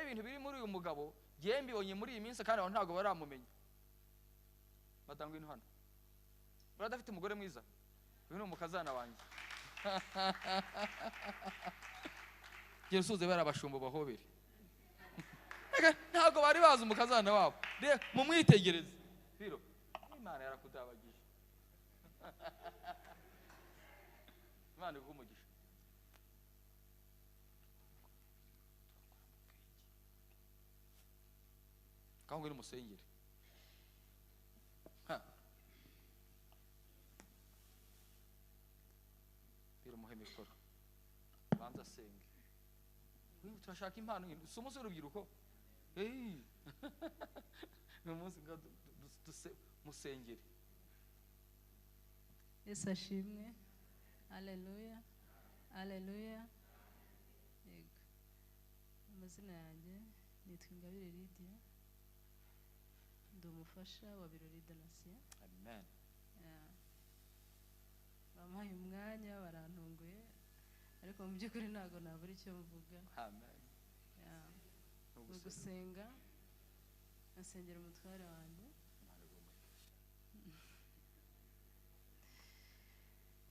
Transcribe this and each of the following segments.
Ibintu biri muri uyu mugabo ngiye mbibonye muri iyi minsi, kandi abantu ntabwo baramumenya. Madamu ngwino hano, uradafite umugore mwiza, uyu ni umukazana wanjye. Gera usuze bari abashumba bahobere, ntabwo bari bazi umukazana wabo. Mumwitegereze biro, Imana yarakudabagije. Imana iguhe umugisha. Kaho ngwino umusengere. Biro muhe mikoro banza asenge. Turashaka impano, si umunsi w'urubyiruko, ni umunsi musengere. Yesu ashimwe. Haleluya, haleluya. Yego, amazina yanjye nitwa Ingabire Lydia, ndi umufasha wa Birori Donatien. Amen. Bampaye umwanya barantunguye, ariko mu by'ukuri ntabwo nabura icyo mvuga. Amen. Ni ugusenga, nsengera umutware wanjye.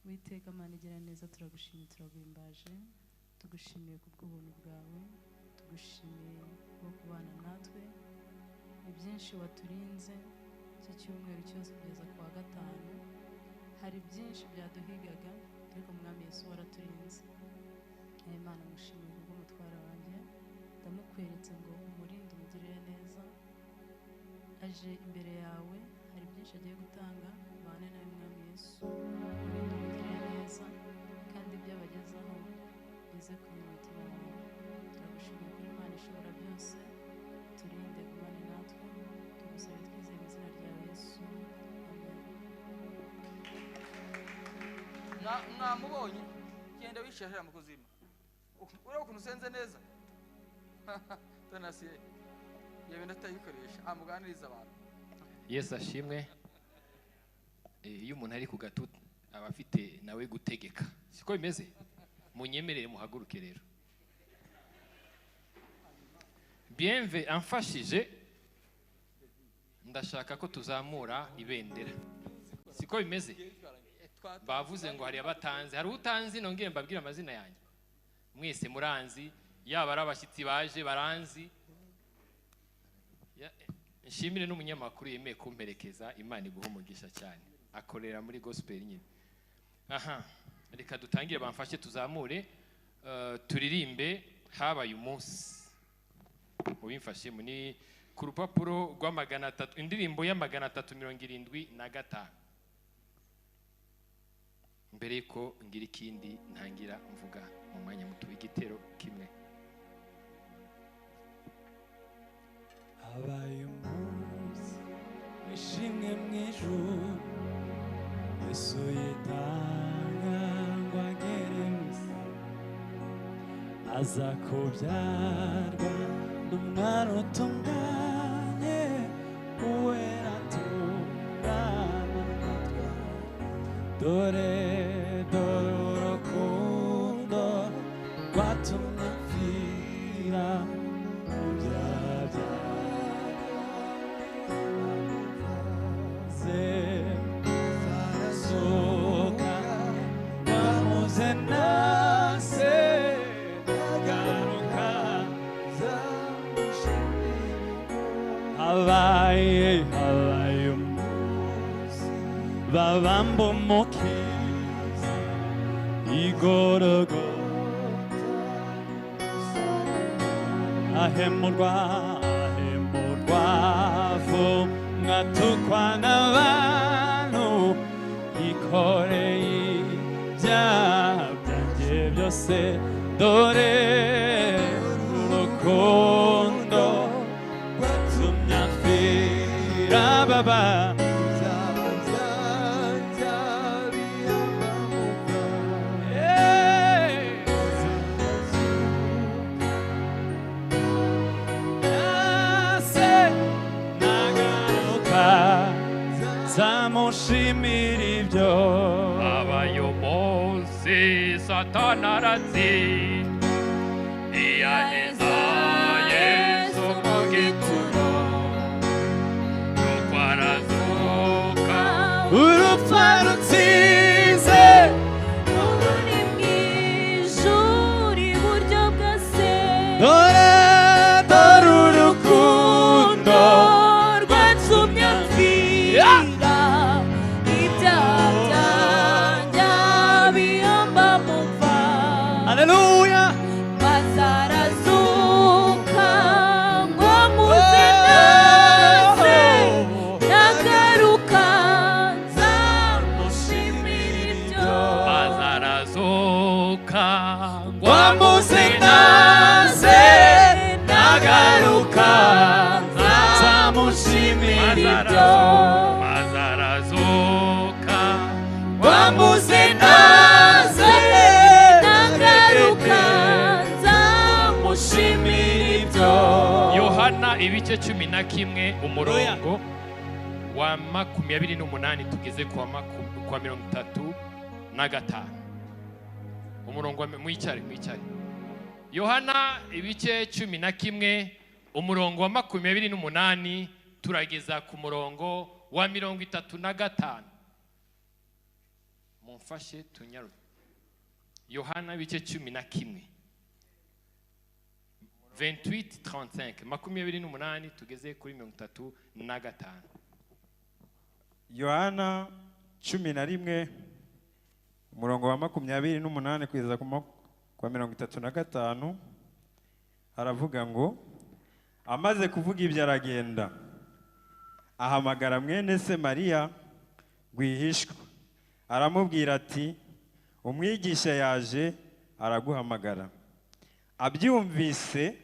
Uwiteka Mana igira neza, turagushimiye, turaguhimbaje, tugushimiye kubw'ubuntu bwawe, tugushimiye bwo kubana natwe. Ni byinshi waturinze iki cyumweru cyose kugeza ku wa gatanu, hari byinshi byaduhigaga, ariko Mwami Yesu waraturinze. Imana ngushimiye kubw'umutware wanjye, ndamukweretse ngo umurinde, umugirire neza. Aje imbere yawe, hari byinshi agiye gutanga, ubane nawe Mwami Yesu, umurinde, umugirire neza, kandi ibyo abagezaho bize kunyura umutima wawe. Turagushimiye kuri Imana ishobora byose, turinde, gumane natwe, tugusabe twizeye mu izina rya Yesu. Amen. Mwamubonye, genda wishahira mu kuzima. Ureba ukuntu usenze neza. Donatien yabenda atayikoresha, amuganiriza abantu. Yesu ashimwe. Iyo umuntu ari ku gatuti aba afite nawe gutegeka, siko bimeze? Munyemerere muhaguruke rero. Bienve amfashije, ndashaka ko tuzamura ibendera, siko bimeze? Bavuze ngo hari abatanzi, hari utanzi, nongere mbabwire amazina yanjye. Mwese muranzi, yaba ari abashyitsi baje baranzi. Nshimire n'umunyamakuru yemeye kumperekeza, Imana iguhe umugisha cyane, akorera muri gospel nyine. Aha, reka dutangire, bamfashe tuzamure, turirimbe habaye umunsi. Mubimfashe ni ku rupapuro rwa 300, indirimbo ya 375. Mbere ko ngira ikindi ntangira mvuga mu mwanya muto igitero kimwe. Habaye umunsi wishimwe mu ijuru, Yesu yitanga ngo agere mu isi, aza kubyarwa n'umwana utunganye, uwera atungana natwe. Dore dore urukundo rwatumye mpfira ibyaha byanjye, arazuka wamuze nase, garuka habaye habaye umunsi babamba umukiza igorogota, ahemurwa ahemurwa mwatukwa n'abantu, yikoreye ibyaha byanjye byose. Dore urukundo rwatumye apfira baba zamushimira ibyo. Habaye umunsi Satani aratsinda, ntiyaheza Yesu. Urupfu arutsinze. Ubu ni mu ijuru iburyo bwa Se. Dore, dore urukundo rwatumye apfira ibyaha byanjye, bihamba mu mva. Haleluya. Maze arazuka ngo muze naze, nagaruka nzamushimira ibyo. Azarazuka ngo Wamuze naze, nagaruka nzamushimira ibyo. Azarazuka. Wamuze naze, nagaruka nzamushimira ibyo. Yohana ibice 11, umurongo wa 28 tugeze kwa 35. Umurongo wa mwicare, mwicare. Yohana ibice 11, umurongo wa 28 turageza ku murongo wa 35. Mumfashe tunyaruke. Yohana ibice 11, 28 35, 28 tugeze kuri 35. Yohana 11, umurongo wa 28 kugeza kwa 35, haravuga ngo: Amaze kuvuga ibyo aragenda, ahamagara mwene se Mariya rwihishwa, aramubwira ati: "Umwigisha yaje, araguhamagara." Abyumvise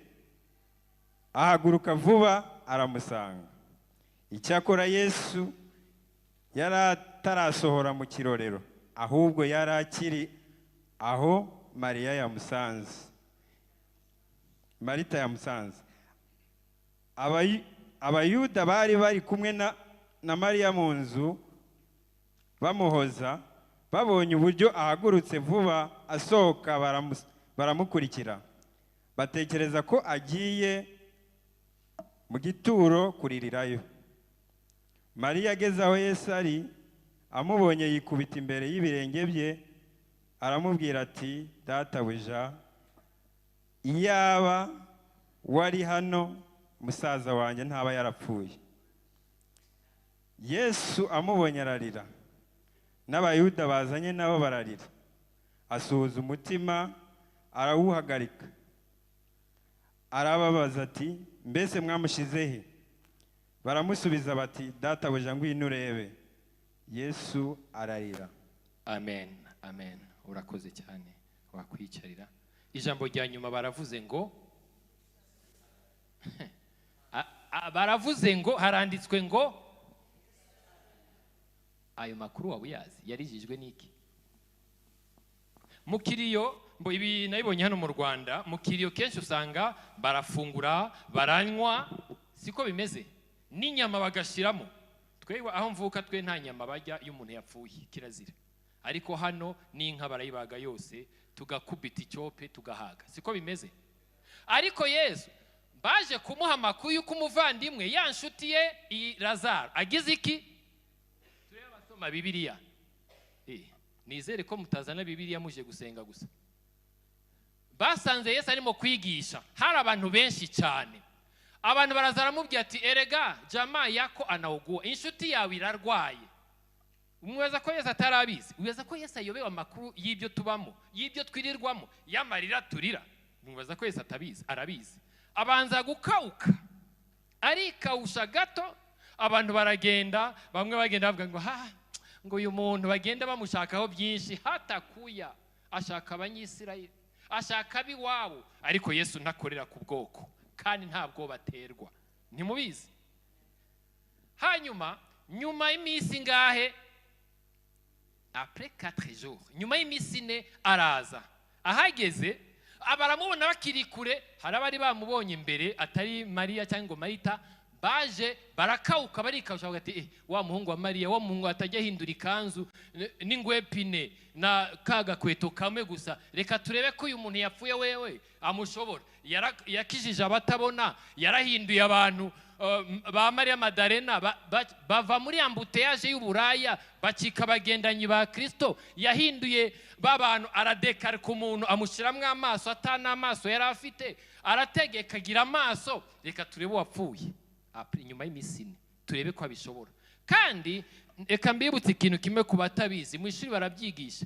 ahaguruka vuba aramusanga. Icyakora Yesu yari atarasohora mu kirorero, ahubwo yari akiri aho Mariya yamusanze, Marita yamusanze. Abayuda bari bari kumwe na Mariya mu nzu bamuhoza, babonye uburyo ahagurutse vuba asohoka, baramukurikira, batekereza ko agiye mu gituro kuririrayo. Mariya ageze aho Yesu ari, amubonye yikubita imbere y'ibirenge bye, aramubwira ati: "Databuja, iyaba wari hano musaza wanjye ntaba yarapfuye." Yesu amubonye ararira, n'Abayuda bazanye nabo bararira. Asuhuza umutima arawuhagarika, arababaza ati: "Mbese mwamushize he?" Baramusubiza bati: "Databuja, ngwino urebe." Yesu ararira. Amen, amen. Urakoze cyane, wakwiyicarira. Ijambo rya nyuma, baravuze ngo haranditswe ngo. Ayo makuru waba uyazi? Yarijijwe n'iki? Mu kiriyo, mbo ibi nabibonye hano mu Rwanda, mu kiriyo kenshi usanga barafungura, baranywa, siko bimeze? N'inyama bagashiramo. Twe aho mvuka, twe nta nyama bajya iyo umuntu yapfuye, kirazira. Ariko hano n'inka barayibaga yose, tugakubita icyope, tugahaga, siko bimeze? Ariko Yesu baje kumuha amakuru y'uko umuvandimwe, ya nshuti ye iyi Lazaro, agize iki? Turebe abasoma Bibiliya. Nizere ko mutazana Bibiliya muje gusenga gusa. Basanze Yesu arimo kwigisha, hari abantu benshi cyane. Abantu baraza baramubwira ati: "Erega jamaa yako anaugua, inshuti yawe irarwaye." Umwibaza ko Yesu atarabizi? Wibaza ko Yesu ayobewe amakuru y'ibyo tubamo, y'ibyo twirirwamo, y'amarira turira? Mwibaza ko Yesu atabizi? Arabizi. Abanza gukauka, arikawusha gato, abantu baragenda. Bamwe bagenda bavuga ngo ha, ngo uyu muntu bagenda bamushakaho byinshi, hatakuya ashaka Abanyisirayeli, ashaka ab'iwabo. Ariko Yesu ntakorera ku bwoko kandi ntabwo baterwa, ntimubizi? Hanyuma nyuma y'iminsi ingahe, après 4 jours, nyuma y'iminsi 4 araza. Ahageze abaramubona bakiri kure. Hari abari bamubonye imbere, atari Mariya cyangwa ngo Marita, baje barakauka, barikawusha, bavuga ati: "Eh, wa muhungu wa Mariya, wa muhungu atajya ahindura ikanzu n'ingwepine na ka gakweto kamwe gusa, reka turebe ko uyu muntu yapfuye wewe amushobora. Yakijije abatabona, yarahinduye abantu." Ba Mariya Madarena bava muri embouteillage y'uburaya, bacika abagendanyi ba Kristo. Yahinduye ba bantu, aradekarika umuntu, amushyiramo amaso atana amaso yari afite, arategeka agira amaso. Reka turebe uwapfuye inyuma y'iminsi 4, turebe ko abishobora. Kandi reka mbibutse ikintu kimwe ku batabizi, mu ishuri barabyigisha,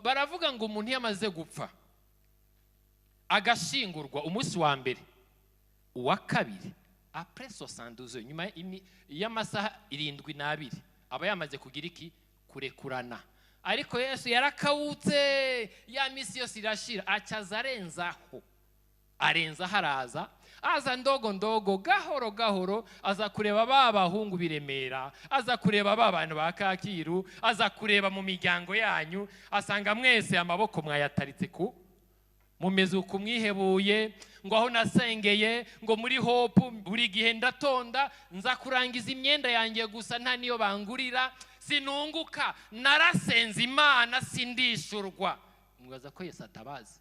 baravuga ngo umuntu iyo amaze gupfa agashingurwa, umunsi wa mbere, uwa kabiri, après 72, nyuma y'amasaha 72, aba yamaze kugira iki? Kurekurana. Ariko Yesu yarakawutse, ya minsi yose irashira, acaza arenzaho, arenzaho, araza, aza ndogo ndogo, gahoro gahoro, aza kureba ba bahungu biremera, aza kureba ba bantu ba Kacyiru, aza kureba mu miryango yanyu, asanga mwese amaboko mwayataritse, ku mumeze uku, mwihebuye, ngo aho nasengeye, ngo muri Hope buri gihe ndatonda, nza kurangiza imyenda yanjye gusa, nta niyo bangurira, sinunguka, narasenze Imana sindishurwa. Mwibaza ko Yesu atabazi?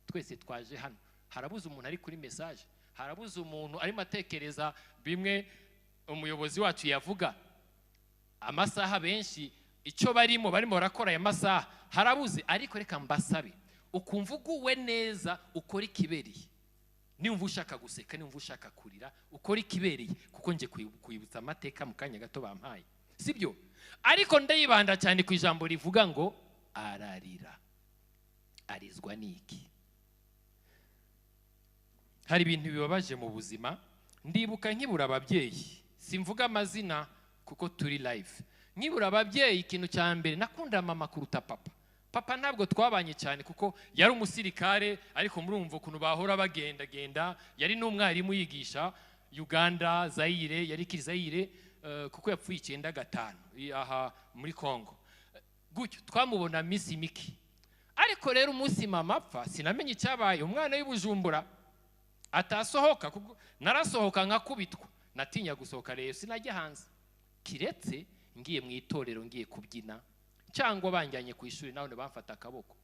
Twese twaje hano, harabuze umuntu ari kuri message, harabuze umuntu arimo atekereza bimwe umuyobozi wacu yavuga? Amasaha benshi icyo barimo barakora aya masaha, harabuze? Ariko reka mbasabe, ukumva uguwe neza, ukora ikibereye. Niba ushaka guseka, niba ushaka kurira, ukora ikibereye, kuko nje kwibutsa amateka mu kanya gato bampaye, sibyo? Ariko ndayibanda cyane ku ijambo rivuga ngo ararira. Arizwa n'iki? Hari ibintu bibabaje mu buzima. Ndibuka nkibura ababyeyi, simvuga amazina kuko turi live, nkibura ababyeyi, ikintu cya mbere nakunda mama kuruta papa. Papa ntabwo twabanye cyane kuko yari umusirikare, ariko murumva ukuntu bahora bagendagenda. Yari n'umwarimu, yigisha Uganda, Zaire, yari kiri Zaire, kuko yapfuye 95 aha muri Congo. Gutyo twamubona minsi mike. Ariko rero umunsi mama apfa, sinamenye icyabaye. Umwana w'iBujumbura atasohoka, kuko narasohoka nkakubitwa, natinya gusohoka. Rero sinajya hanze kiretse ngiye mu itorero, ngiye kubyina, cyangwa banjyanye ku ishuri, nawe bamfata akaboko.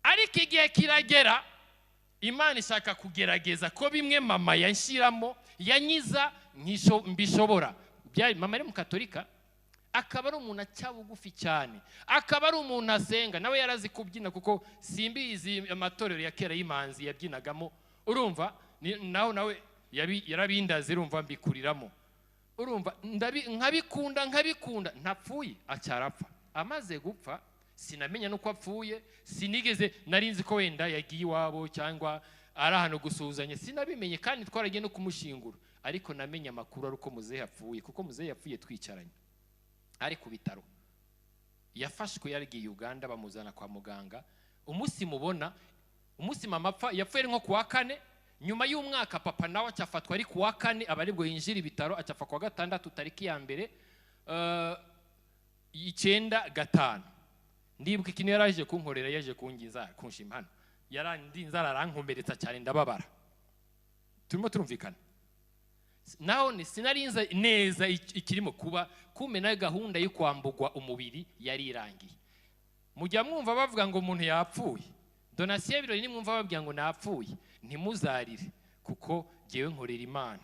Ariko igihe kiragera, Imana ishaka kugerageza ko bimwe mama yanshyiramo, yanyiza mbishobora. Byari mama ari mukatolika, akaba ari umuntu aca bugufi cyane, akaba ari umuntu asenga, nawe yarazi kubyina, kuko simbizi amatorero ya kera y'imanzi yabyinagamo, urumva nawe yarabindaze, urumva mbikuriramo, urumva nkabikunda nkabikunda. Ntapfuye, acyarapfa. Amaze gupfa sinamenya nuko apfuye, sinigeze, narinzi ko wenda yagiye iwabo cyangwa ari ahantu gusuhuzanya, sinabimenye, kandi twaragiye no kumushingura. Ariko namenye amakuru ari uko muzehe apfuye, kuko muzehe yapfuye twicaranye ari ku bitaro. Yafashwe yaragiye Uganda, bamuzana kwa muganga. Umunsi mubona, umunsi mama apfa, yapfuye ari nko kuwa kane, nyuma y'umwaka papa nawe acafatwa ari kuwa kane, aba aribwo yinjira ibitaro, acafa kuwa gatandatu tariki ya mbere 95. Ndibuka ikintu yaraje kunkorera, yaje kungiza kunshima hano, yarandinze, arankomeretsa cyane, ndababara. Turimo turumvikana? Naho ni sinarinze neza ikirimo kuba, kumena gahunda yo kwambugwa umubiri yari irangiye. Mujya mwumva bavuga ngo umuntu yapfuye, donasiyo birori, nimwumva babwira ngo napfuye, ntimuzarire, kuko ngewe nkorera Imana.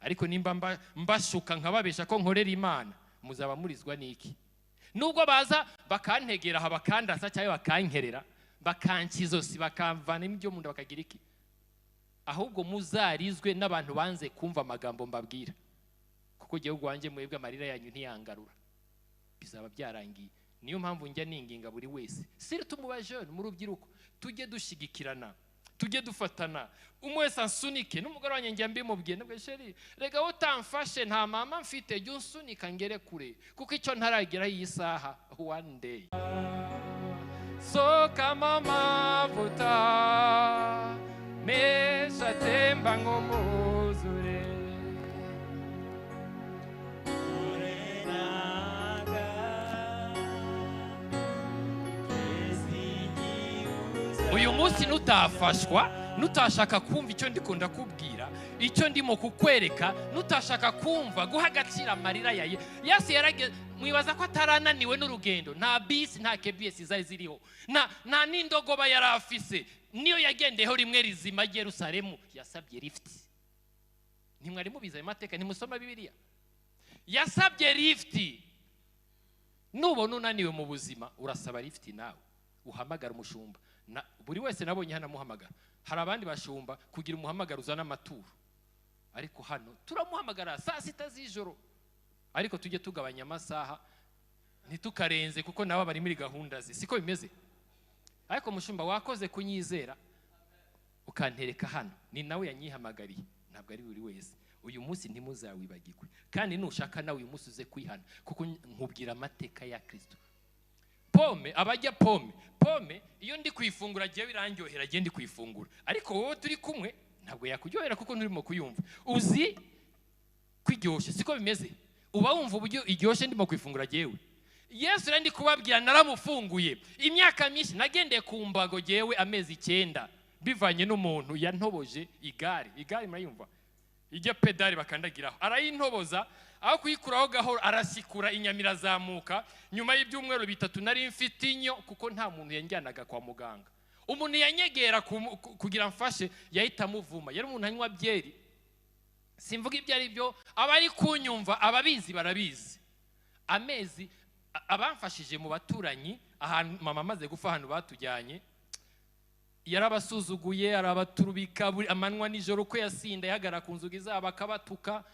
Ariko nimba mbashuka nkababesha ko nkorera Imana, muzaba murizwa n'iki? Nubwo baza bakantegera aha, bakandasa cyangwa bakankerera, bakanca izosi, bakamvana ibyo mu nda, bakagira iki, ahubwo muzarizwe n'abantu banze kumva amagambo mbabwira, kuko igihugu wanjye mwebwe amarira yanyu ntiyangarura, bizaba byarangiye. Niyo mpamvu njya ninginga buri wese, surtout mu bajene, mu rubyiruko, tujye dushigikirana, tujye dufatana, umwe wese ansunike. N'umugore wanjye njya mbimubwiye, nabwo chéri, rega utamfashe nta mama mfite, jya unsunika ngere kure, kuko icyo ntarageraho iyi saha, one day. Soka amavuta menshi atemba nk'umwuzure. Uyu munsi nutafashwa, nutashaka kumva icyo ndikunda kubwira, icyo ndimo kukwereka, nutashaka kumva guha agaciro amarira ya Yesu yarageze. Mwibaza ko atarananiwe n'urugendo? Nta bisi, nta KBS zari ziriho, nta n'indogoba yari afise, niyo yagendeyeho rimwe rizima Yerusalemu, yasabye lift. Ntimwari mubizi ayo mateka? Ntimusoma Bibiliya? Yasabye lifuti. Nubona unaniwe mu buzima, urasaba lifuti, nawe uhamagara umushumba. Buri wese nabonye hano amuhamagara. Hari abandi bashumba kugira umuhamagaro uzana amaturo, ariko hano turamuhamagara saa 6 z'ijoro. Ariko tujye tugabanya amasaha, ntitukarenze, kuko nabo bari muri gahunda ze, siko bimeze? Ariko mushumba, wakoze kunyizera ukantereka hano. Ni nawe yanyihamagariye, ntabwo ari buri wese. Uyu munsi ntimuzawibagirwe, kandi nushaka nawe uyu munsi uze kwihana, kuko nkubwira amateka ya Kristo. Pome, abajya pome, pome iyo ndi kuyifungura agiye birandyohera, agiye ndi kuyifungura, ariko wowe turi kumwe ntabwo yakuryohera kuko nturimo kuyumva. Uzi kwiryoshye, siko bimeze? Uba wumva uburyo iryoshye ndimo kuyifungura. Jyewe Yesu rero ndi kubabwira, naramufunguye imyaka myinshi. Nagendeye ku mbago jyewe amezi 9, bivanye n'umuntu yantoboje igare. Igare murayumva, ijya pédale bakandagiraho, arayintoboza, aho kuyikuraho gahoro arasikura, inyama irazamuka. Nyuma y'ibyumweru 3 nari mfite inyo, kuko nta muntu yanjyanaga kwa muganga. Umuntu yanyegera kugira mfashe yahita amuvuma. Yari umuntu anywa byeri, simvuga ibyo ari byo, abari kunyumva ababizi barabizi. Amezi abamfashije mu baturanyi, ahantu mama amaze gupfa, ahantu batujyanye, yarabasuzuguye, arabaturubika buri amanywa nijoro. Uko yasinda yahagarara ku nzugi zabo akabatuka.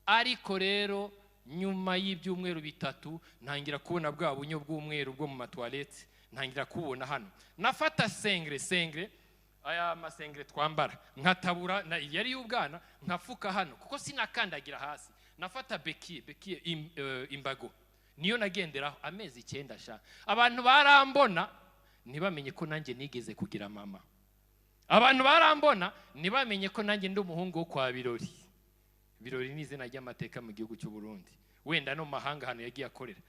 Ariko rero nyuma y'ibyumweru 3 ntangira kubona bwa bunyo bw'umweru bwo mu matoilette, ntangira kubona hano. Nafata sengre, sengre, aya masengre twambara, nkatabura yari y'ubwana, nkafuka hano kuko sinakandagira hasi. Nafata béquille, béquille, imbago niyo nagenderaho amezi 9 sha. Abantu barambona ntibamenye ko nanjye nigeze kugira mama. Abantu barambona ntibamenye ko nanjye ndi umuhungu wo kwa Birori. Birori ni izina ry'amateka mu gihugu cy'u Burundi, wenda no mu mahanga ahantu yagiye akorera,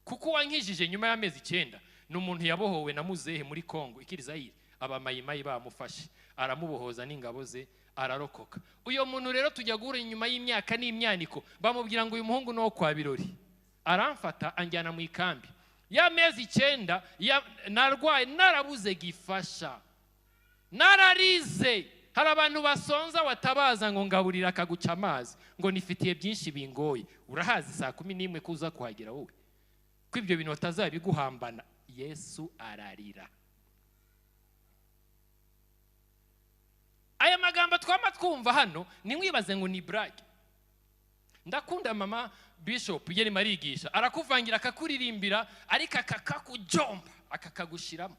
kuko wankijije nyuma y'amezi 9 ni umuntu yabohowe na muzehe muri Kongo ikirizayire, abamayimayi bamufashe, aramubohoza n'ingabo ze, ararokoka. Uyo muntu rero tujya guhura inyuma y'imyaka n'imyaniko, bamubwira ngo uyu muhungu ni uwo kwa Birori. Aramfata anjyana mu ikambi y'amezi 9. Narwaye, narabuze gifasha, nararize. Hari abantu basonza, watabaza ngo ngaburira akaguca amazi, ngo nifitiye byinshi bingoye. Urahazi saa 11 kuza kuhagera wowe, ko ibyo bintu batazabiguhambana. Yesu ararira. Aya magambo twama twumva hano, nimwibaze ngo ni blague. Ndakunda mama bishop iyo arimo arigisha, arakuvangira, akakuririmbira, ariko akakakujomba, akakagushiramo.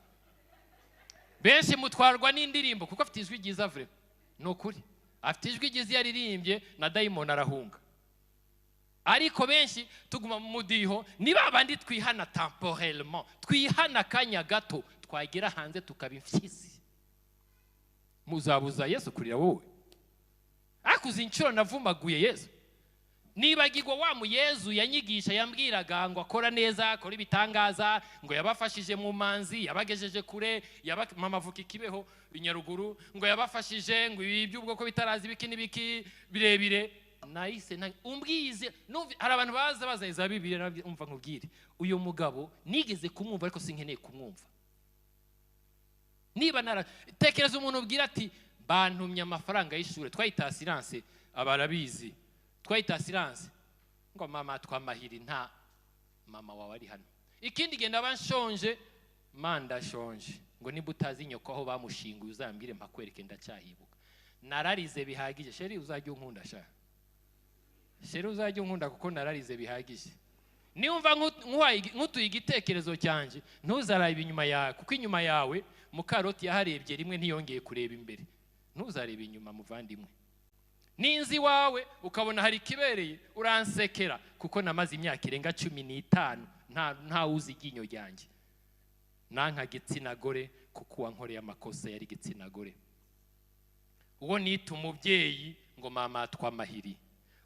Benshi mutwarwa n'indirimbo kuko afite ijwi ryiza. Vrai, ni ukuri, afite ijwi ryiza. Iyo aririmbye na dayimoni arahunga. Ariko benshi tuguma mu mudiho, ni babandi twihana temporellement, twihana akanya gato, twagera hanze tukaba imfyisi. Muzabuza Yesu kurira wowe? Akuze inshuro navumaguye Yesu, nibagirwa wa mu Yezu yanyigisha, yambwiraga ngo akora neza, akora ibitangaza, ngo yabafashije mu manzi, yabagejeje kure, mama avuka ikibeho i Nyaruguru, ngo yabafashije, ngo ibi by'ubwoko bitarazi, ibiki n'ibiki birebire. Nahise umbwize. Hari abantu baza bazanye za Bibiliya, umva nkubwire, uyu mugabo nigeze kumwumva, ariko sinkeneye kumwumva. Niba nara tekereza umuntu ubwira ati bantumye amafaranga y'ishuri, twayita assurance, abarabizi twayita assurance, ngo mama twamahiri, nta mama wawe ari hano. Ikindi gihe ndaba nshonje, manda shonje, ngo niba utazi nyoko aho bamushinguye uzambwire mpakwereke, ndacyahibuka. Nararize bihagije. Chérie, uzajya unkunda sha, chérie, uzajya unkunda kuko nararize bihagije. Niwumva nkutuye igitekerezo cyanjye, ntuzarabe inyuma yawe, kuko inyuma yawe mukaroti yaharebye rimwe ntiyongeye kureba imbere. Ntuzarebe inyuma, muvandimwe. Ninzi iwawe ukabona hari ikibereye, uransekera, kuko namaze imyaka irenga 15 nta uzi iryinyo ryanjye. Nanka gitsina gore kuko uwankoreye amakosa yari igitsina gore. Uwo nita umubyeyi ngo mama twamahiri,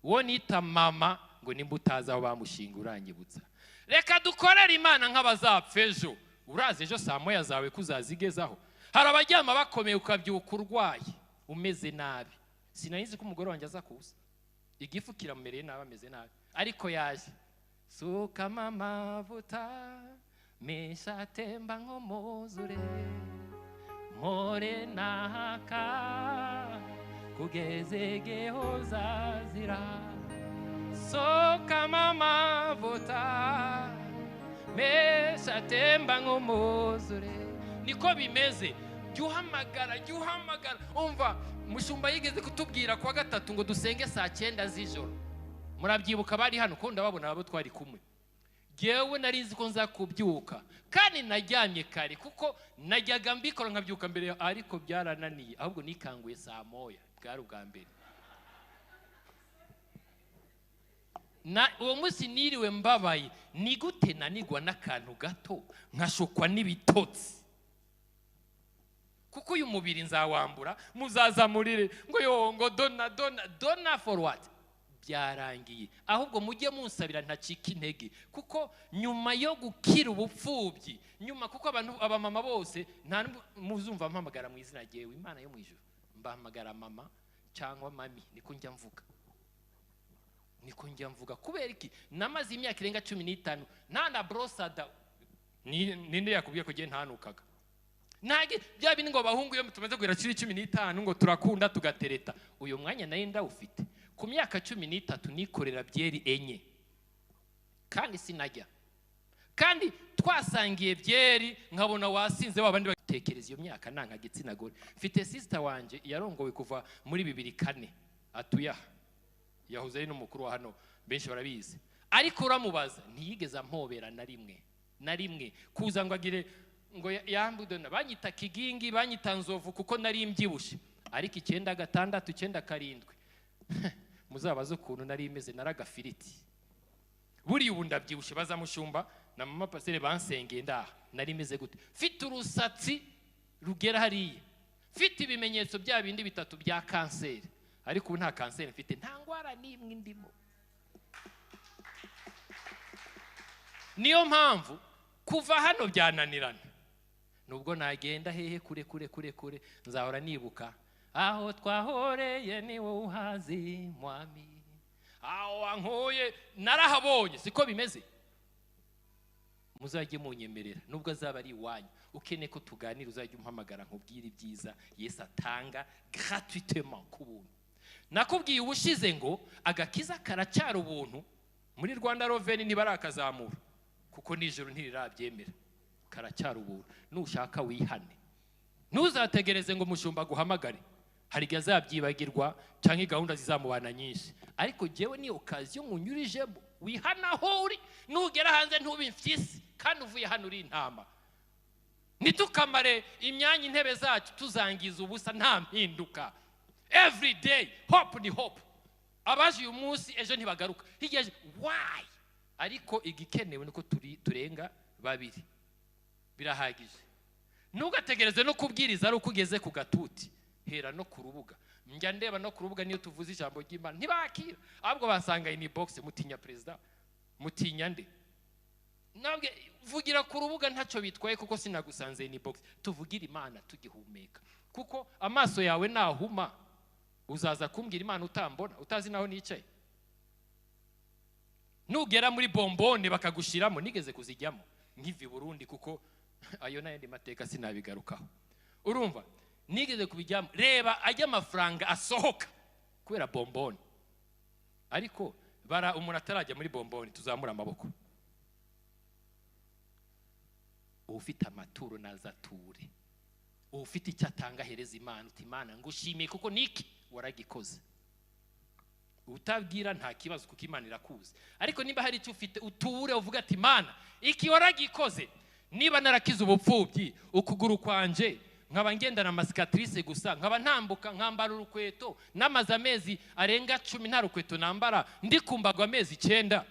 uwo nita mama ngo nimba utazi aho bamushinga uranyibutsa. Reka dukorere Imana nk'abazapfa ejo. Urazi ejo saa 1 zawe ko uzazigezaho? Hari abaryama bakomeye, ukabyuka urwaye, umeze nabi. Sinari ko umugore wanjye aza kuza, igifu kiramumereye nabi, ameze nabi, ariko yaje. Sukama amavuta menshi atemba nk'umuzure, mpore naka. Kugeza igihe uzazira. Soka amavuta menshi atemba nk'umwuzure. Niko bimeze. Jya uhamagara, jya uhamagara. Umva, mushumba yigeze kutubwira kuwa gatatu ngo dusenge saa 9 z'ijoro. Murabyibuka bari hano ko ndababona abo twari kumwe. Jewe nari nzi ko nza kubyuka kandi najyamye kare kuko najyaga mbikora nkabyuka mbere, ariko byarananiye, ahubwo nikanguye saa 1 bwari ubwa mbere. Na uwo munsi niriwe mbabaye, ni gute nanigwa n'akantu gato nkashukwa n'ibitotsi? Kuko uyu mubiri nzawambura, muzazamurire ngo yo ngo dona dona dona for what? Byarangiye. Ahubwo mujye munsabira ntacika intege, kuko nyuma yo gukira ubupfubyi, nyuma kuko abantu abamama bose nta muzumva mpamagara mu izina ryewe Imana yo mu ijuru, mbahamagara mama cyangwa mami, niko njya mvuga. Niko njya mvuga kubera iki? Namaze imyaka irenga 15 nta na brosada. Ninde yakubwiye ko giye ntanukaga? Nage bya bindi ngo abahungu iyo tumaze kugera kuri 15 ngo turakunda tugatereta. Uyu mwanya nari ndawufite. Ku myaka 13 nikorera byeri 4 kandi sinajya, kandi twasangiye byeri nkabona wasinze babandi batekereza iyo myaka nanka gitsina gore. Mfite sister wanje yarongowe kuva muri 2004 atuye aha, yahoze ari n'umukuru wa hano, benshi barabizi, ariko uramubaza ntiyigeze ampobera na rimwe na rimwe kuza ngo agire ngo yambudona. Banyita kigingi, banyita nzovu kuko nari mbyibushe, ariko 96 97 muzabaze ukuntu nari imeze, naragafiriti. Buri ubu ndabyibushe, bazamushumba na mama pasere bansengeye ndaha, nari meze gute? Mfite urusatsi rugera hariya, mfite ibimenyetso bya bindi bitatu bya kanseri, ariko ubu nta kanseri mfite, nta ndwara n'imwe ndimo. Niyo mpamvu kuva hano byananirana, nubwo nagenda hehe kure kure kure kure, nzahora nibuka aho twahoreye ni wowe uhazi mwami, aho wankuye narahabonye. Siko bimeze? Muzajye munyemerera nubwo azaba ari iwanyu, ukeneye ko tuganira uzajye umpamagara nkubwire ibyiza Yesu atanga gratuitement ku buntu. Nakubwiye ubushize ngo agakiza karacyari ubuntu muri Rwanda Revenue ntibarakazamura kuko nijoro ntirirabyemera, karacyari ubuntu. Nushaka wihane, ntuzategereze ngo mushumba guhamagare, hari igihe azabyibagirwa cyangwa gahunda zizamubana nyinshi, ariko jewe ni occasion nkunyurijemo wihana aho uri. Nugera hanze ntube imfyisi kandi uvuye hano uri intama. Nitukamare imyanya intebe zacu tuzangiza ubusa nta mpinduka. Every day hope ni hope. Abaje uyu munsi ejo ntibagaruka, hirya why? Ariko igikenewe nuko turenga babiri birahagije. Ntugategereze no kubwiriza ari uko ugeze ku gatuti, hera no ku rubuga. Njya ndeba no ku rubuga niyo tuvuze ijambo ry'Imana ntibakira, ahubwo basanga in box mutinya president, mutinya nde? Nabwe vugira ku rubuga ntacyo bitwaye kuko sinagusanze in box. Tuvugira Imana tugihumeka, kuko amaso yawe nahuma uzaza kumbwira Imana utambona, utazi naho nicaye. Nugera muri bombone bakagushiramo, nigeze kuzijyamo nkivi Burundi kuko ayo nayandi mateka sinabigarukaho. Urumva nigeze kubijyamo, reba ajya amafaranga asohoka kubera bombone. Ariko bara umuntu atarajya muri bombone tuzamura amaboko. Ufite amaturo nazature, ufite icyo atanga hereza Imana, uti Imana ngushimiye kuko niki waragikoze. Utabwira nta kibazo kuko Imana irakuzi, ariko niba hari icyo ufite uture uvuga ati Imana iki waragikoze. Niba narakize ubupfubyi ukuguru kwanje nkaba ngendana amasikatrice gusa, nkaba ntambuka nkambara urukweto namaze amezi arenga 10 nta rukweto nambara, ndi kumbagwa amezi 9,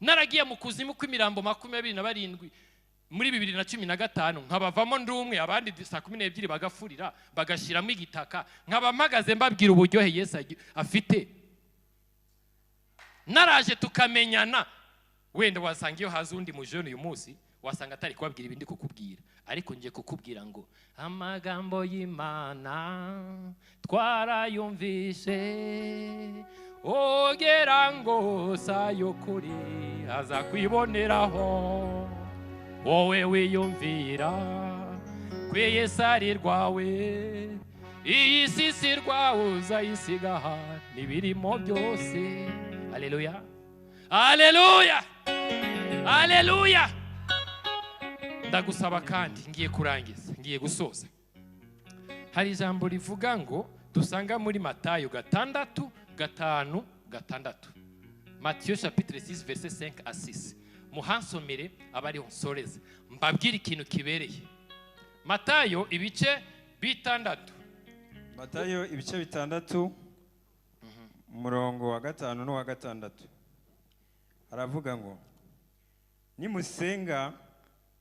naragiye mu kuzimu kw'imirambo 27 muri 2015 nkabavamo ndi umwe, abandi saa 12 bagafurira bagashiramo igitaka, nkaba mpagaze mbabwira uburyohe Yesu afite. Naraje tukamenyana. Wenda wasanga iyo haza undi mujene uyu munsi wasanga atari kubabwira ibindi kukubwira, ariko ngiye kukubwira ngo amagambo y'Imana twarayumvise, ogera ngo sayukuri aza kwiboneraho, wowe wiyumvira kwiyesari rwawe Iyi si si rwawe uzayisiga n'ibirimo byose. Haleluya, haleluya, haleluya. Ndagusaba kandi ngiye kurangiza, ngiye gusoza. Hari ijambo rivuga ngo dusanga muri Matayo 6, 5, 6. Matthieu chapitre 6 verset 5 à 6. Muhansomere abariho nsoreze mbabwire ikintu kibereye. Matayo ibice 6. Matayo ibice 6 umurongo wa 5 n'uwa 6. Aravuga ngo nimusenga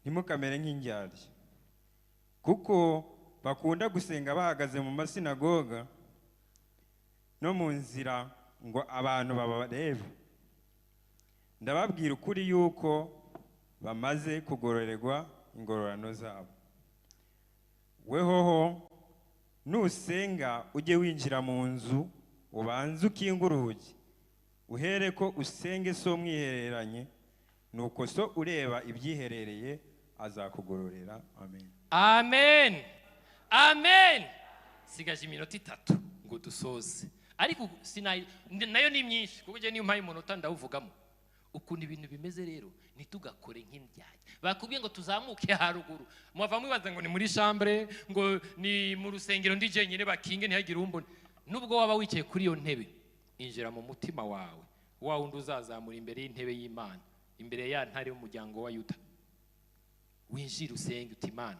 ntimukamere nk'indyarya, kuko bakunda gusenga bahagaze mu masinagoga no mu nzira ngo abantu babarebe. Ndababwira ukuri yuko bamaze kugororerwa ingororano zabo. Wehoho nusenga ujye winjira mu nzu ubanze ukinge urugi, uhere ko usenge so mwihereranye, nuko so ureba ibyiherereye azakugororera. Amen. Amen. Amen. Sigaje iminota 3 ngo dusoze, ariko nayo ni myinshi kuko je niyo mpaye umunota ndawuvugamo. Ukuntu ibintu bimeze rero ntitugakore nk'indyarya. Bakubwiye ngo tuzamuke haruguru, mwava mwibaza ngo ni muri chambre, ngo ni mu rusengero ndi jenyine bakinge ntihagire umbona. Nubwo waba wicaye kuri iyo ntebe, injira mu mutima wawe, wa wundi uzazamura imbere y'intebe y'Imana, imbere ya ntare y'umuryango wa Yuda. Winjira usenge uti Imana,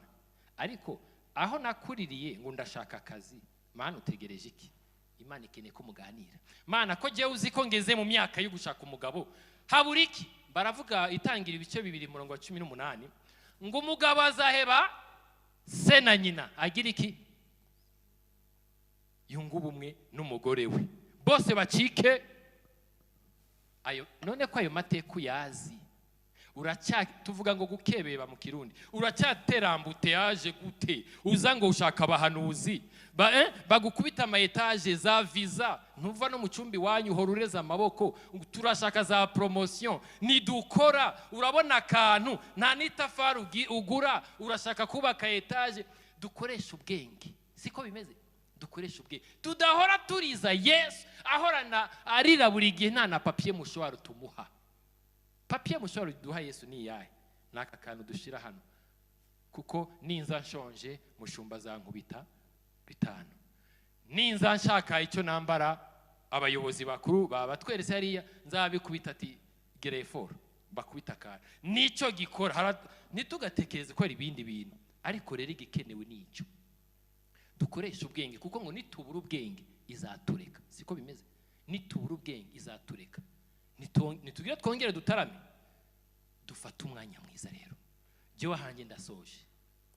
ariko aho nakuririye ngo ndashaka akazi, Mana utegereje iki? Imana ikeneye ko muganira. Mana ko jewe uzi ko ngeze mu myaka yo gushaka umugabo, habura iki? Baravuga itangira ibice 2 umurongo wa 18 ngo umugabo azaheba se na nyina agira iki? Yunga ubumwe n'umugore we, bose bacike ayo. None ko ayo mateka uyazi, tuvuga ngo gukebeba mu Kirundi, uracyaterambute yaje gute uza ngo ushaka abahanuzi bagukubita ama etage za visa, ntuva no mu cyumbi wanyu uhora ureza amaboko, turashaka za promotion nidukora, urabona akantu nta n'itafari ugura, urashaka kubaka etage. Dukoresha ubwenge, siko bimeze? Dukoresha ubwenge, tudahora turiza Yesu ahorana arira buri gihe, nta na papier mouchoir tumuha. Papier mouchoir duha Yesu ni iyahe? N'aka kantu dushira hano, kuko ninza nshonje mushumba zankubita 5, ninza nshaka icyo nambara abayobozi bakuru babatwerese hariya nzabikubita ati gereforo bakubita akantu nicyo gikora. Ntitugatekereze ko ari ibindi bintu, ariko rero igikenewe nicyo dukoresha ubwenge, kuko ngo nitubura ubwenge izatureka. Siko bimeze? Nitubura ubwenge izatureka. Nitugire twongere dutarame, dufate umwanya mwiza. Rero jewe hanjye ndasoje,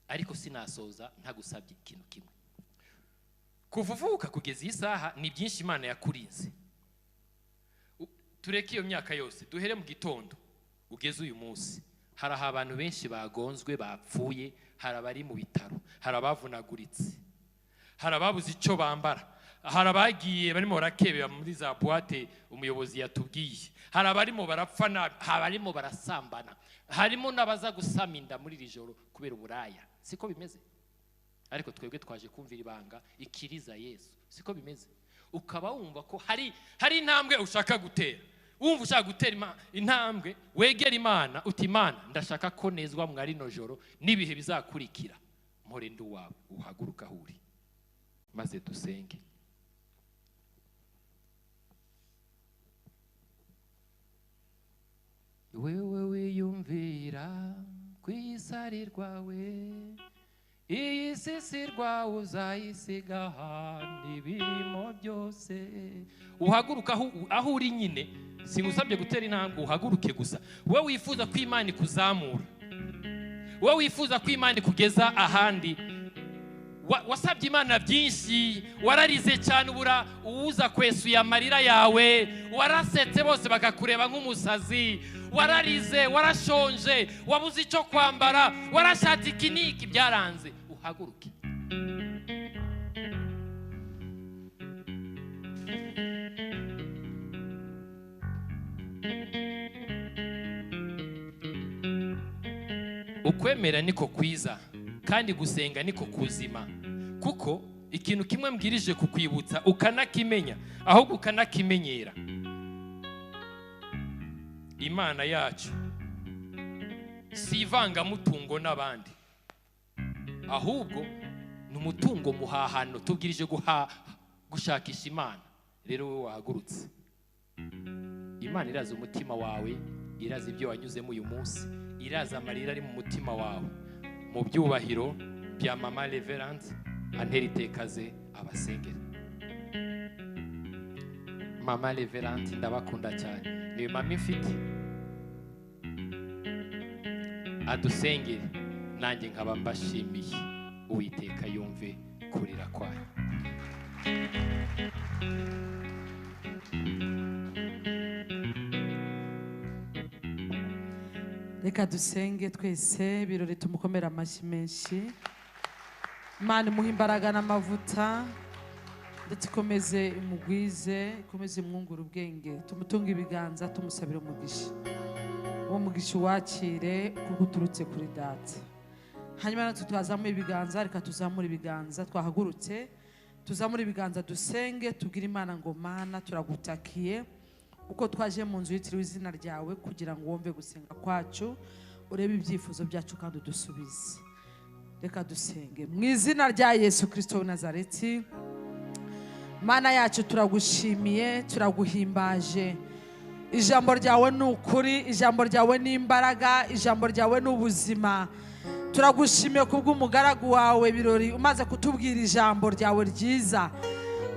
ariko sinasoza ntagusabye ikintu kimwe. Kuva uvuka kugeza iyi saha ni byinshi Imana yakurinze. Tureke iyo myaka yose, duhere mu gitondo ugeze uyu munsi. Hari abantu benshi bagonzwe bapfuye, hari abari mu bitaro, hari abavunaguritse, hari ababuze icyo bambara, hari abagiye barimo barakebeba muri za boîte umuyobozi yatubwiye, hari abarimo barapfa nabi, hari abarimo barasambana, harimo n'abaza gusama inda muri iri joro kubera uburaya. Siko bimeze? Ariko twebwe twaje kumvira ibanga ikiriza Yesu. Siko bimeze? Ukaba wumva ko hari intambwe ushaka gutera, wumva ushaka gutera intambwe, wegera Imana uti Imana ndashaka ko nezwa mwari no joro n'ibihe bizakurikira, mpore ndi wawe. Uhaguruka aho uri maze dusenge. Wewe wiyumvira kwisari rwawe, iyi si rwawe uzayisiga n'ibirimo byose. Uhaguruka aho uri nyine, singusabye gutera intambwe, uhaguruke gusa. Wowe wifuza ko Imana ikuzamura, wowe wifuza ko Imana ikugeza ahandi, wasabye Imana byinshi, wararize cyane ubura uza kwesuya amarira yawe, warasetse bose bakakureba nk'umusazi, wararize, warashonje, wabuze icyo kwambara, warashatse iki n'iki byaranze. Uhaguruke. Ukwemera niko kwiza, kandi gusenga niko kuzima, kuko Ikintu kimwe mbwirije kukwibutsa ukanakimenya, ahubwo ukanakimenyera: Imana yacu si ivangamutungo n'abandi, ahubwo ni umutungo muhahano. Tubwirije gushakisha Imana. Rero wowe wahagurutse, Imana irazi umutima wawe, irazi ibyo wanyuzemo uyu munsi, irazi amarira ari mu mutima wawe. Mu byubahiro bya mama reverend, antera itekaze abasengera. Mama reverend, ndabakunda cyane, niwe mama ifite. Adusengere, nanjye nkaba mbashimiye. Uwiteka yumve kurira kwanyu. Reka dusenge twese. Birori, tumukomere amashyi menshi. Imana imuhe imbaraga n'amavuta, ndetse ikomeze imugwize, ikomeze imwungure ubwenge. Tumutunge ibiganza, tumusabire umugisha. Uwo mugisha uwakire kuko uturutse kuri Data. Hanyuma natwe twazamuye ibiganza, reka tuzamure ibiganza. Twahagurutse, tuzamure ibiganza, dusenge, tubwire Imana ngo: "Mana, turagutakiye uko twaje mu nzu yitiriwe izina ryawe kugira ngo wumve gusenga kwacu, urebe ibyifuzo byacu kandi udusubize." Reka dusenge mu izina rya Yesu Kirisito w'i Nazareti. Mana yacu, turagushimiye, turaguhimbaje. Ijambo ryawe ni ukuri, ijambo ryawe ni imbaraga, ijambo ryawe ni ubuzima. Turagushimiye kubw'umugaragu wawe Birori umaze kutubwira ijambo ryawe ryiza.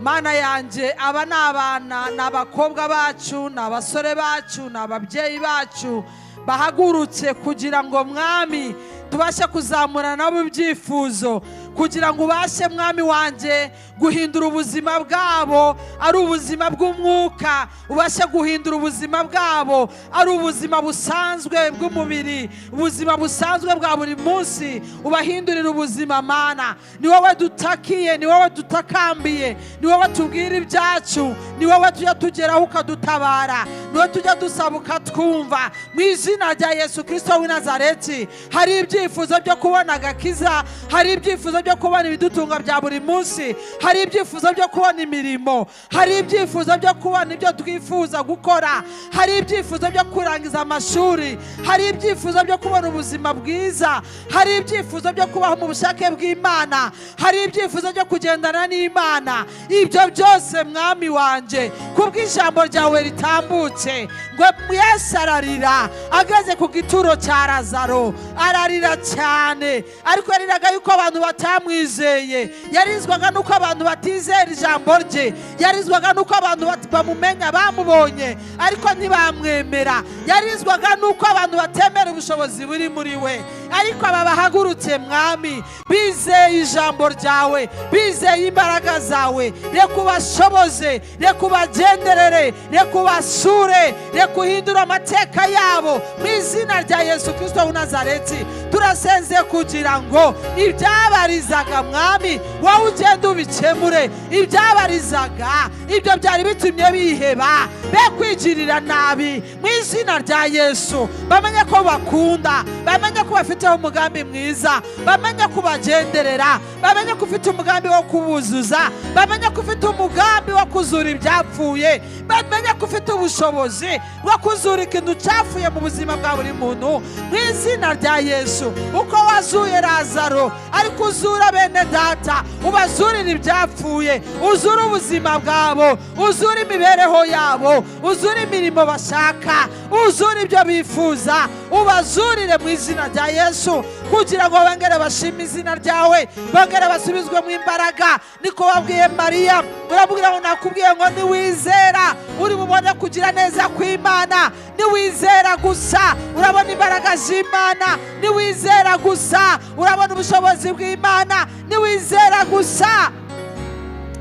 Mana yanjye, aba ni abana, ni abakobwa bacu, ni abasore bacu, ni ababyeyi bacu bahagurutse kugira ngo, Mwami, tubashe kuzamura nabo ibyifuzo, kugira ngo ubashe, Mwami wanjye, guhindura ubuzima bwabo ari ubuzima bw'umwuka, ubashe guhindura ubuzima bwabo ari ubuzima busanzwe bw'umubiri, ubuzima busanzwe bwa buri munsi, ubahindurira ubuzima. Mana, ni wowe dutakiye, ni wowe dutakambiye, ni wowe tubwira ibyacu, ni wowe tujya tugeraho ukadutabara, ni wowe tujya dusaba ukatwumva. Mu izina rya Yesu Kirisito w'i Nazareti, hari ibyifuzo byo kubona agakiza, hari ibyifuzo byo kubona ibidutunga bya buri munsi, hari ibyifuzo byo kubona imirimo, hari ibyifuzo byo kubona ibyo twifuza gukora, hari ibyifuzo byo kurangiza amashuri, hari ibyifuzo byo kubona ubuzima bwiza, hari ibyifuzo byo kubaho mu bushake bw'Imana, hari ibyifuzo byo kugendana n'Imana. Ibyo byose, Mwami wanjye, kubw'ijambo ryawe ritambutse ngo Yesu ararira ageze ku gituro cya Lazaro, ararira cyane, ariko yariraga yuko abantu batamwizeye, yarizwaga nuko abantu batizera ijambo rye, yarizwaga nuko abantu bamumenya, bamubonye, ariko ntibamwemera, yarizwaga nuko abantu batemera ubushobozi buri muri we. Ariko aba bahagurutse, Mwami, bizeye ijambo ryawe, bizeye imbaraga zawe, reka ubashoboze, reka ubagenderere, reka ubasure, reka uhindure amateka yabo. Mu izina rya Yesu Kirisito w'i Nazareti, turasenze kugira ngo ibyabarizaga, Mwami, wowe ugenda ubikemure. Ibyabarizaga, ibyo byari bitumye biheba, be kwigirira nabi, mu izina rya Yesu bamenye ko bakunda, bamenye ko bafiteho umugambi mwiza, bamenye ko ubagenderera, bamenye ko ufite umugambi wo kubuzuza, bamenye ko ufite umugambi wo kuzura ibyapfuye, bamenye ko ufite ubushobozi bwo kuzura ikintu cyapfuye mu buzima bwa buri muntu. Mu izina rya Yesu, uko wazuye Lazaro, ariko uzura bene data, ubazurire ibyapfuye, uzure ubuzima bwabo, uzure imibereho yabo, uzure imirimo bashaka, uzure ibyo bifuza, ubazurire mu izina rya Yesu, kugira ngo bongere bashime izina ryawe, bongere basubizwe mu imbaraga. Niko wabwiye Mariya, urabwira ngo: "Nakubwiye ngo niwizera uri bubone kugira neza kw'Imana." Niwizera gusa urabona imbaraga z'Imana, niwizera gusa urabona ubushobozi bw'Imana, niwizera gusa.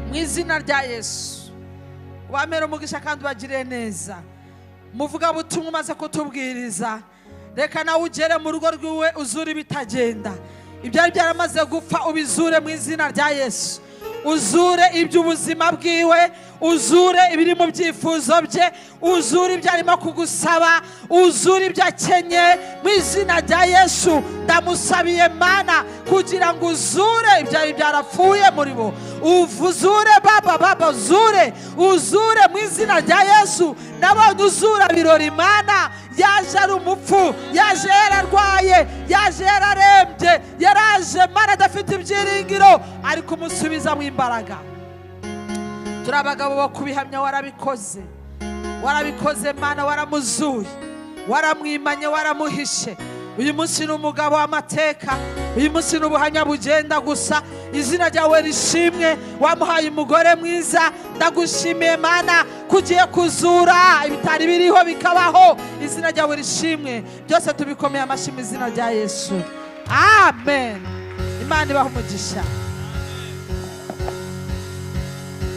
Mu izina rya Yesu, wamera umugisha kandi ubagire neza. Muvugabutumwa umaze kutubwiriza, reka nawe ugere mu rugo rwiwe, uzure ibitagenda, ibyari byaramaze gupfa ubizure mu izina rya Yesu. Uzure iby'ubuzima bwiwe. Uzure ibiri mu byifuzo bye, uzure ibyo arimo kugusaba, uzure ibyo akenye mu izina rya Yesu. Ndamusabiye Mana kugira ngo uzure ibyari byarapfuye muri bo, uzure baba baba, uzure, uzure mu izina rya Yesu. Nabonye uzura Birori Mana, yaje ari umupfu, yaje yararwaye, yaje yararembye, yaraje Mana adafite ibyiringiro, ariko umusubiza mu imbaraga. Turi abagabo bo kubihamya, warabikoze, warabikoze Mana, waramuzuye, waramwimanye, waramuhishe. Uyu munsi ni umugabo w'amateka, uyu munsi ni ubuhamya bugenda gusa. Izina ryawe rishimwe, wamuhaye umugore mwiza. Ndagushimiye Mana kugiye kuzura ibitari biriho bikabaho. Izina ryawe rishimwe, byose tubikomeye amashyi mu izina rya Yesu, amen. Imana ibahe umugisha.